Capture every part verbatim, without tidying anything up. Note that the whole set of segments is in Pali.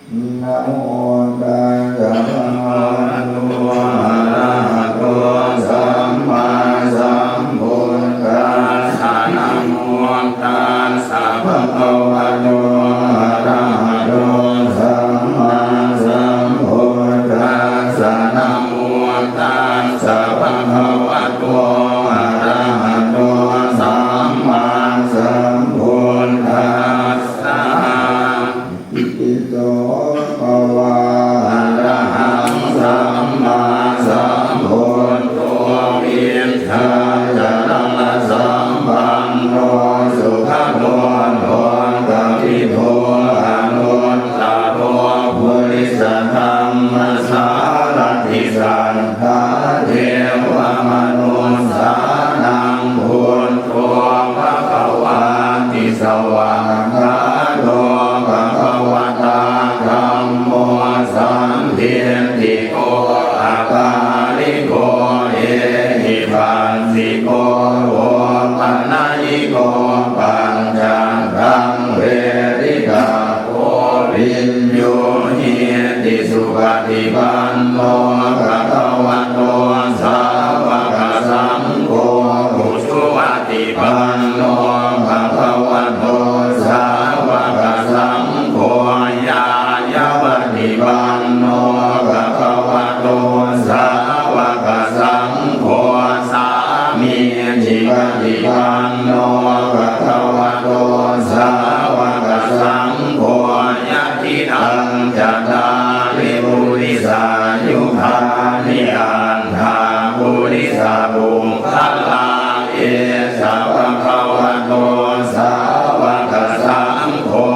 Namo tassa bhagavato arahato sammāsambuddhassa. Namo tassa bhagavato arahato sammāsambuddhassa. Namo tassa bhagavato arahato sammāsambuddhassa. Iti so bhagavā arahaṃ sammāsambuddho vijjācaraṇasampanno sugato lokavidū anuttaro purisadammasārathi satthā devamanussānaṃ buddho bhagavāti. Svākkhāto bhagavatā dhammo sandiṭṭhiko akāliko ehipassiko opanayiko paccattaṃ veditabbo viññūhīti. Supaṭipanno bhagavato sāvakasaṅgho, ujupaṭipanno bhagavato sāvakasaṅgho, ñāyapaṭipanno bhagavato sāvakasaṅgho, sāmīcipaṭipanno bhagavato sāvakasaṅgho, yadidaṃ cattāri purisayugāni aṭṭha purisapuggalā, esa bhagavato sāvakasaṅgho,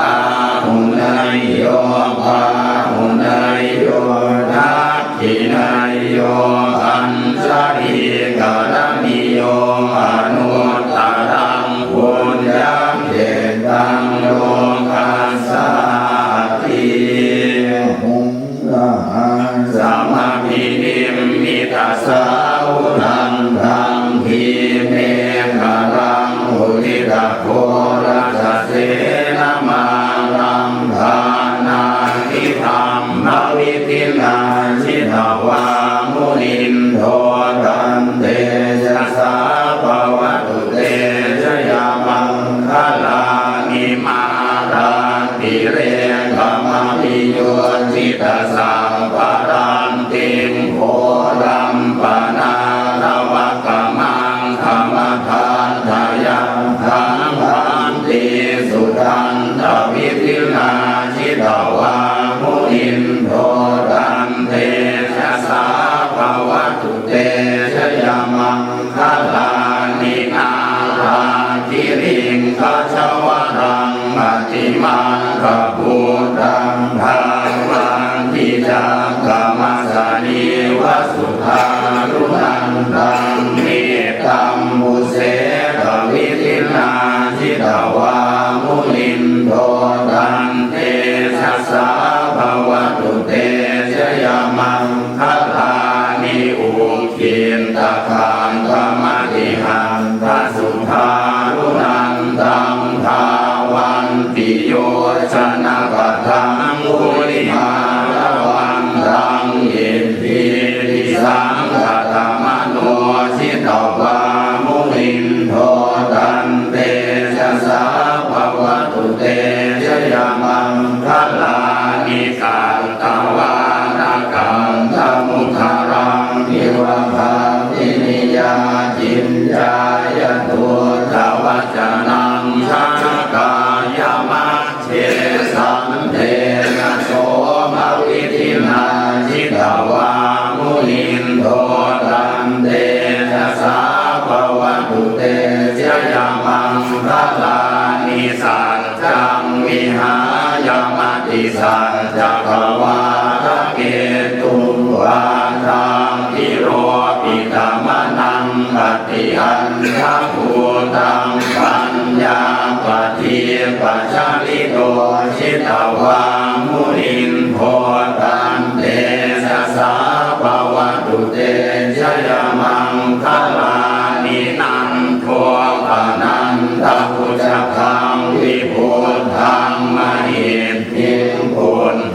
āhuneyyo pāhuneyyo dakkhiṇeyyo añjalikaraṇīyo, anuttaraṃ puññakkhettaṃ lokassāti. Bāhuṃ sahassamabhinimmitasāvudhantaṃ, grīmekhalaṃ uditaghorasasenamāraṃ, dānādidhammavidhinā jitavā munindo, tantejasā bhavatu te jayamaṅgalāni. Mārā tirekam abhiyujjhitasabbarattiṃ, ghoram panāḷavakam akkhamathaddhayakkhaṃ, khantīsudantavidhinā jitavā munindo, tantejasā bhavatu te jayamaṅgalāni. Nāḷāgiriṃ gajavaraṃ atimattabhūtaṃ, dāvaggicakkam asanīva sudāruṇantaṃ, mettambusekavidhinā jitavā munindo, tantejasā bhavatu te jayamaṅgalāni. Uk khittakhaggamatihatthasudāruṇantaṃ, dhāvantiyojanapathaṅgulimālavantaṃ, iddhībhisaṅkhatamano jitavā munindo, tantejasā bhavatu te jayamaṅgalāni. Ka tvāna kaṭṭhamudaraṃ iva gabbhinīyā, ciñcāya duṭṭhavacanaṃ janakāyamajjhe, santena somavidhinā jitavā munindo, tantejasā bhavatu te jayamaṅgalāni. Sac caṃ vihāya matisaccakavādaketuṃ, vādābhiropitamanaṃ atiandhabhūtaṃ, paññāpadīpajalito jitavā munindo, tantejasā bhavatu te jayamaṅgalāni. Nan dopanandabhujagaṃ vibudhaṃ mahiddhiṃ, puttena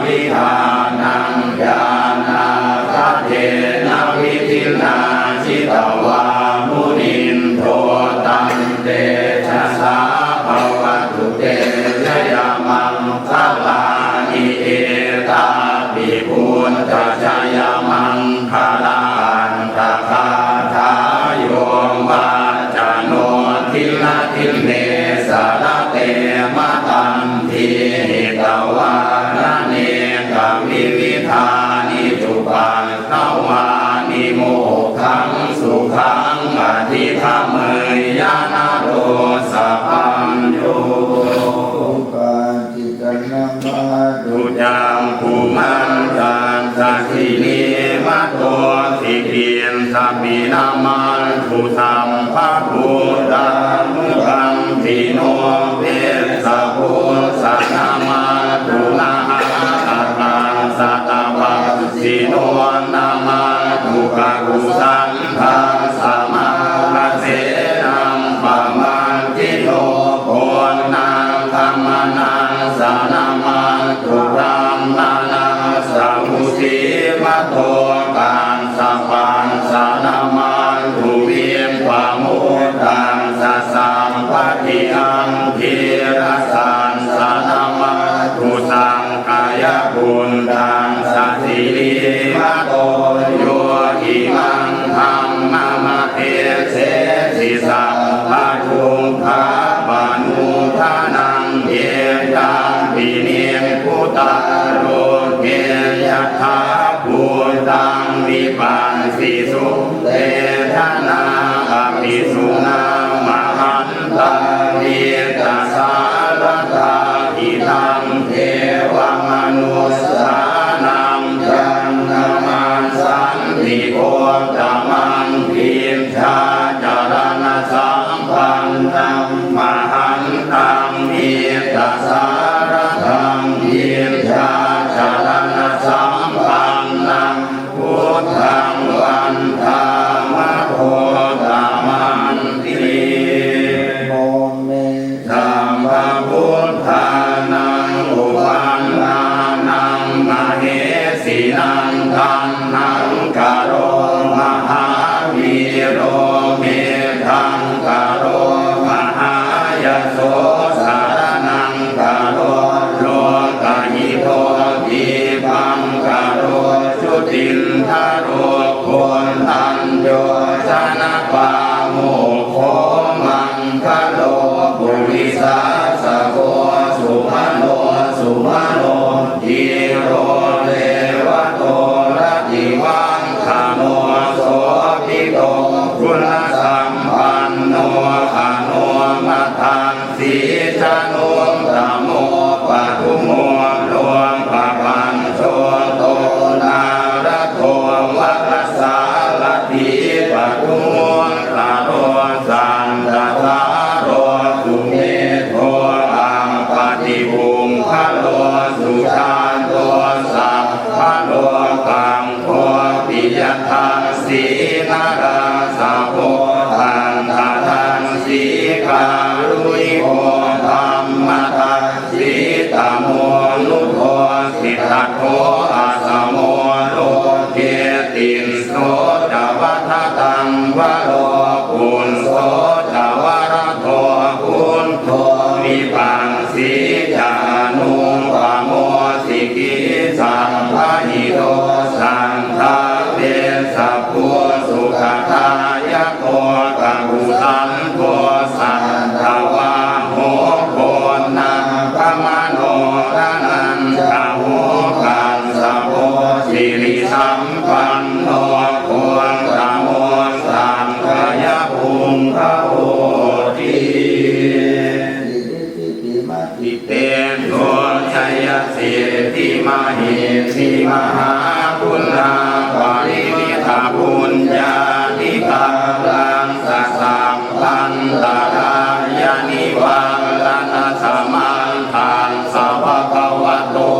Pattidānaṃ ñāṇāgadena vidhinā jitavā munindo, tantejasā bhavatu te jayamaṅgalāni. Etāpi buddhajayamaṅgalaaṭṭhagāthā, yo vācano dinadine sarate matandī, hitvānanekavividhāni cupaddavāni, mokkhaṃ sukhaṃ adhigameyya naro sapañño. Supaṭipannaṃ bhagavato cakkhumantassa sirīmato, sikhīnsapi namatthu sabbabhūtānukampino, vessabhussa namatthu mahāsahassassa, tapassino namatthu kakusandhassa, mārasenaṃ pamāṇino, koṇḍaññamassassa namatthu brāhmaṇassa, vusīmato kassapassa namatthu vippamuttassa, sabbadhi andhīrasassa namatthu sakyapungassa, sirīmato yo imaṃ dhammamadesesi, sabbadukkhapamuttanaṃ. Ye cāpi nibbutā loke, yathābhūtaṃ vipassisuṃ, te janā apisuṇā mahantā vītasāradā. Hitaṃ devamanussānaṃ yaṃ namassanti gottamaṃ, vijjācaraṇasampannaṃ mahantaṃ vītasāradaṃ, vijjācaraṇasampannaṃ buddhaṃ vandāma gotamanti. Namo me sabbabuddhānaṃ uppannānaṃ mahesinaṃ. Taṇhaṅkaro mahāvīro, medhaṅkaro mahāyaso, saraṇaṅkaro lokahito, dīpaṅkaro jutindharo, koṇḍañño janapāmokkho, maṅ galo purisāsabho, sumano sumano dhīro, revato rativaḍḍhano, sobhito guṇasampanno, anomadassī januttamo, padumo lokapajjoto, nārado varasārathī, padumo ttaro, santaddharo sumedho, appaṭipuggalo sujāto, sabbalokaṅko piyadassī, narāsabho tantadassī, kāruṇiko dhammadā sī, tamonudo, siddhattho asamo loke, tisso ca vadataṃ varo, puriso ca varado buddho, vipassī ca anūpamo, sikhī sabbahito, satthā vessabhū sukhadāyako, kakusandho satthavāho, koṇḍaṅgamano ānandaho, kassapo sirisampanno, gotamo sakyapuṅgavoti. Siddhitejo jayasiddhi mahiddhi, mahāguṇāparimitapuññādhikārassa sabbantarāya nivāraṇasamatthassa, bhagavato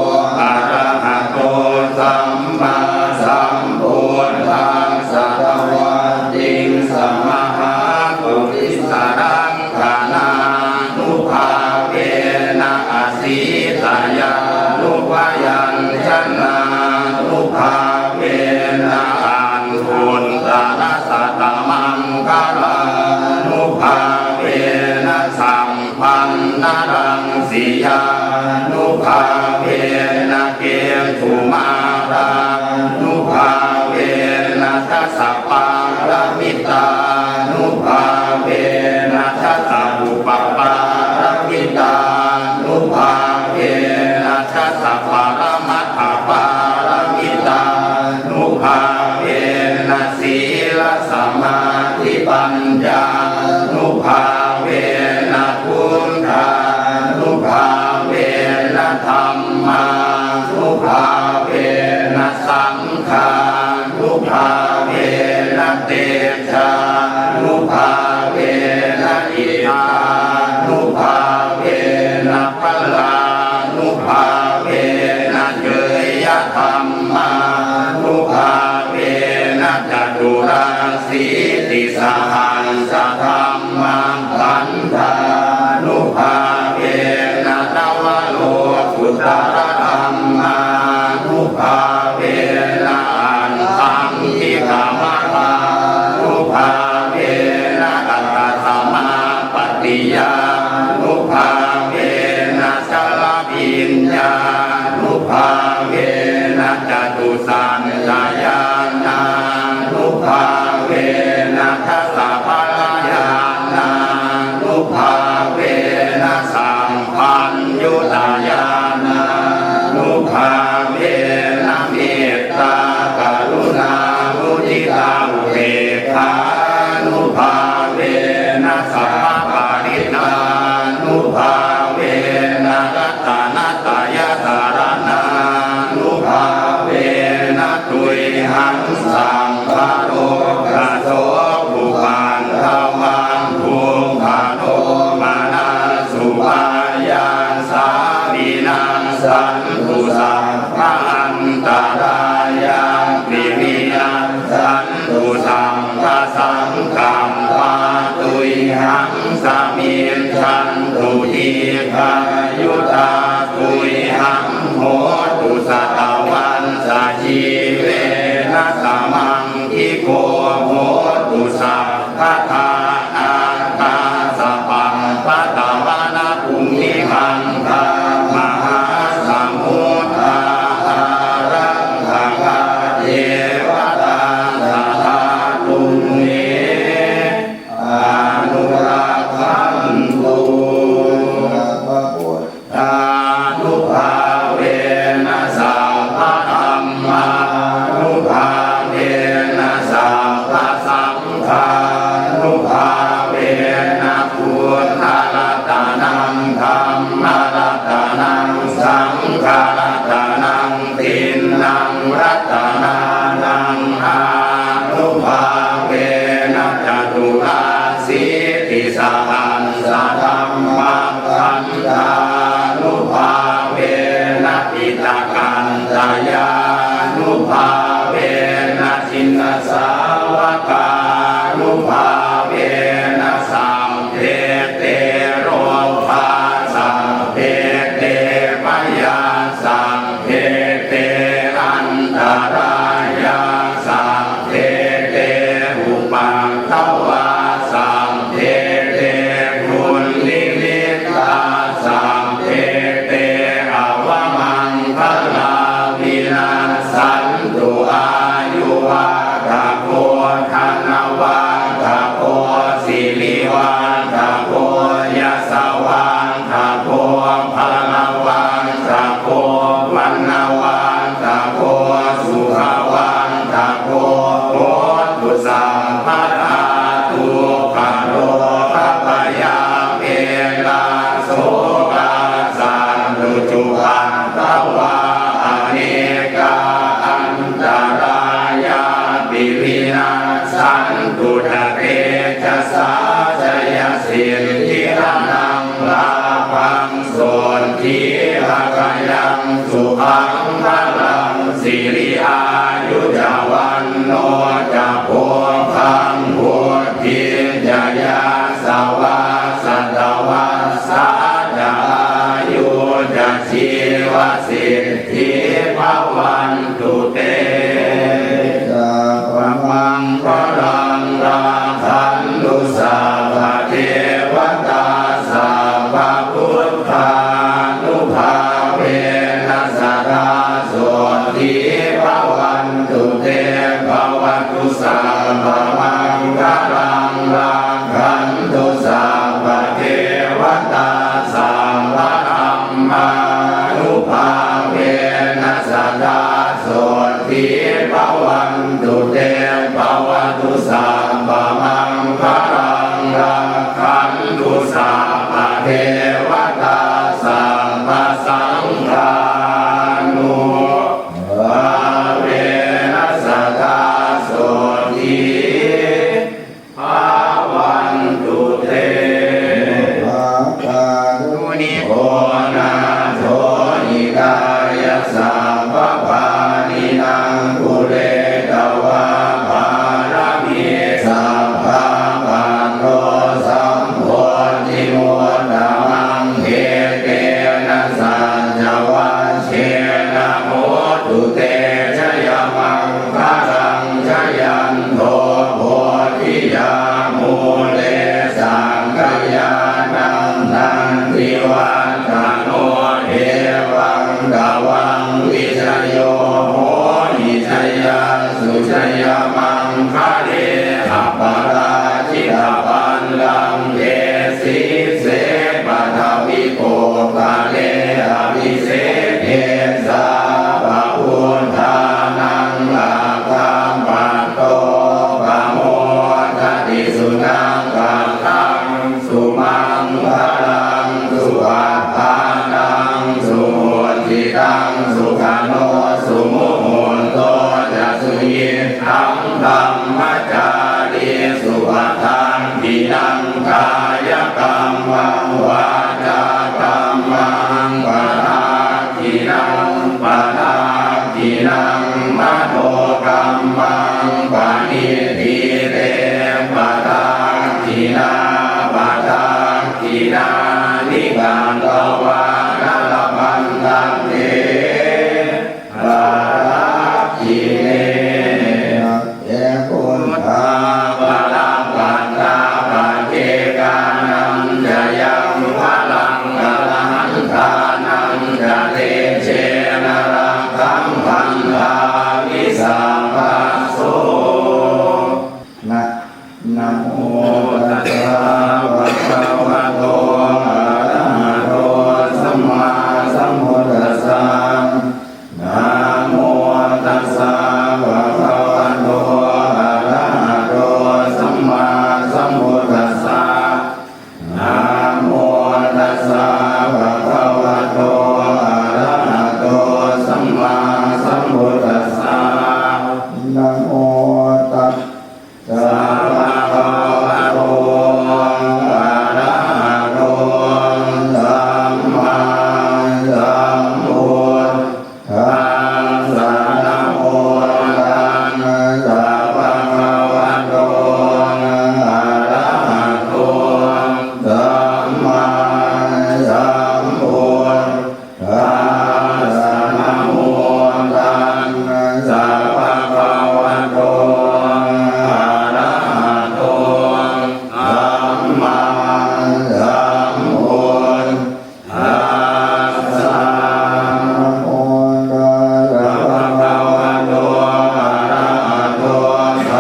arahato sammāsambuddhassa dvattiṃsamahāpurisalaṅ kkhaṇānubhāvena asītyā nubhayañjanānubhāvena aṭṭhuttarasatamaṅgalānubhāvena sabbannaraṃsiyānubhāvena ketumālānubhāvena dasapāramitānubhāvena dasaupapāramitānubhāvena dasaparamatthapāramitānubhāvena sīlasamādhipaññānubhāvena buddhānubhāvena dhammānubhāvena saṅghānubhāvena tejānubhāvena iddhānubhāvena balānubhāvena ñeyyadhammānubhāvena caturāsītisahassadhammakkhandhānubhāvena navalokuttaradhammānubhāvena aṭṭhaṅgikamaggānubhāvena aṭṭhasamāpattiyānubhāvena chaḷabhiññānubhāvena catusaccañāṇānubhāvena dasabalañāṇānubhāvena samphuṭṭhitañāṇānubhāvena mettākaruṇāmuditāupekkhānubhāvena sabbaparittānubhāvena ratanattayasaraṇānubhāvena tuyhaṃ sabbarogasokupaddavadukkhadomanassupāyāsā vinassantu sabbaantarāyāpi vinassantu sabbasaṅkappā tuyhaṃ samijjhantu dīghāyutā tuyhaṃ hotu satavassajīvena samaṅgiko hotu sabbadā nāthāsapappattāvanabhūmigaṅgāmahāsamuddā ārakkhakā devatā sadā tumhe anurakkhantu. Buddhānubhāvena sabbadhammānubhāvena sabbasaṅghānubhāvena buddharatanaṃ dhammaratanaṃ saṅgharatanaṃ tiṇṇaṃ ratanānaṃ ānubhāvena caturāsītisahassadhammakkhandhānubhāvena piṭakattayānubhāvena jinasāvakānubhāvena sabbe te rogā sabbe te bhayā sabbe te antarāyā sabbe te upaddavā sabbe te dunnimittā sabbe te avamaṅgalā vinassantu. Āyuvaḍḍhako dhanavaḍḍhako sirivaḍḍhako yasavaḍḍhako balavaḍḍhako vaṇṇavaḍḍhako sukhavaḍḍhako hotu sabbadā. Dukkharogabhayā verā sokā sattu cupaddavā anekā antarāyāpi vinassantu ca tejasā. Jayasiddhi dhanaṃ lābhaṃ sotthi bhāgyaṃ sukhaṃ balaṃ siri āyu ca vaṇṇo ca bhogaṃ vuḍḍhī ca yasavā satavassā ca āyū ca jīvasiddhī jayamaṅgale. Aparājitapallaṅke sīse paṭhavipokkhare abhiseke sabbabuddhānaṃ aggappatto pamodati. Sunakkhattaṃ sumaṅgalaṃ supabhātaṃ suhuṭṭhitaṃ sukhaṇo sumuhutto ca suyiṭṭhaṃ brahmacārisu. Padakkhiṇaṃ kāyakammaṃ vācākammaṃ padakkhiṇaṃ padakkhiṇaṃ manokammaṃ paṇidhī te padakkhiṇā padakkhiṇāni katvāna labhantatthe padakkhiṇe. เอ buddhā balappattā paccekānañca yaṃ balaṃ arahantānañca tejena rakkhaṃ bandhāmi sabbaso. Na, namo tassa bhagavato arahato sammāsambuddhassa. Namo tassa bhagavato arahato sammāsambuddhassa. Namo tassa bhagavato arahato sammāsambuddhassa. Namo tassa bhagavato arahato sammāsambuddhassa. Namo tassa bhagavato arahato sammāsambuddhassa. Namo tassa bhagavato arahato sammāsambuddhassa. Namo tassa bhagavato arahato sammāsambuddhassa. Namo tassa bhagavato arahato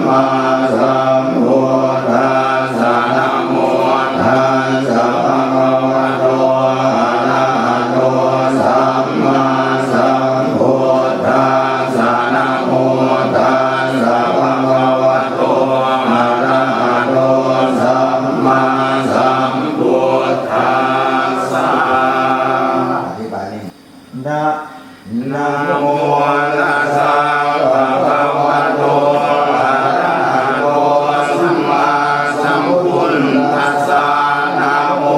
sammāsambuddhassa. Namo tassa bhagavato arahato sammāsambuddhassa. อธิบายนี่ Na, namo tassa bhagavato arahato sammāsambuddhassa. Namo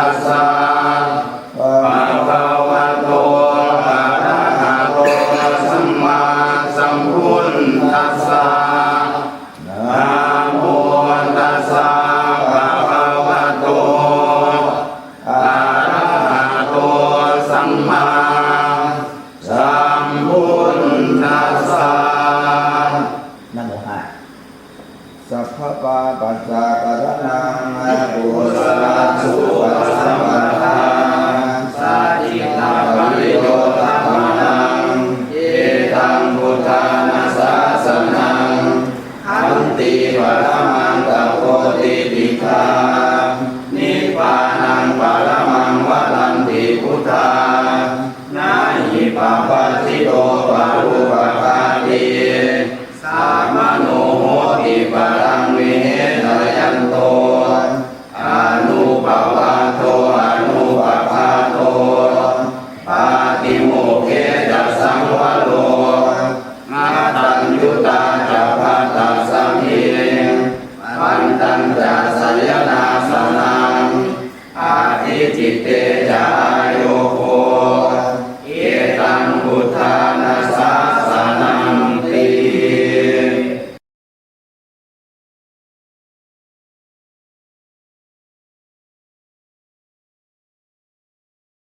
tassa bhagavato arahato sammāsambuddhassa. Namo tassa bhagavato arahato sammāsambuddhassa. Namo. Sabbapāpassa karaṇaṃ kusalaṃ supasampadaṃ sacchikaṃ pariyoṭṭhappadaṃ etaṃ buddhāna sāsanaṃ. Khanti paramaṃ tapo titikkhā nibbānaṃ paramaṃ vadanti buddhā. Na hi pabbajito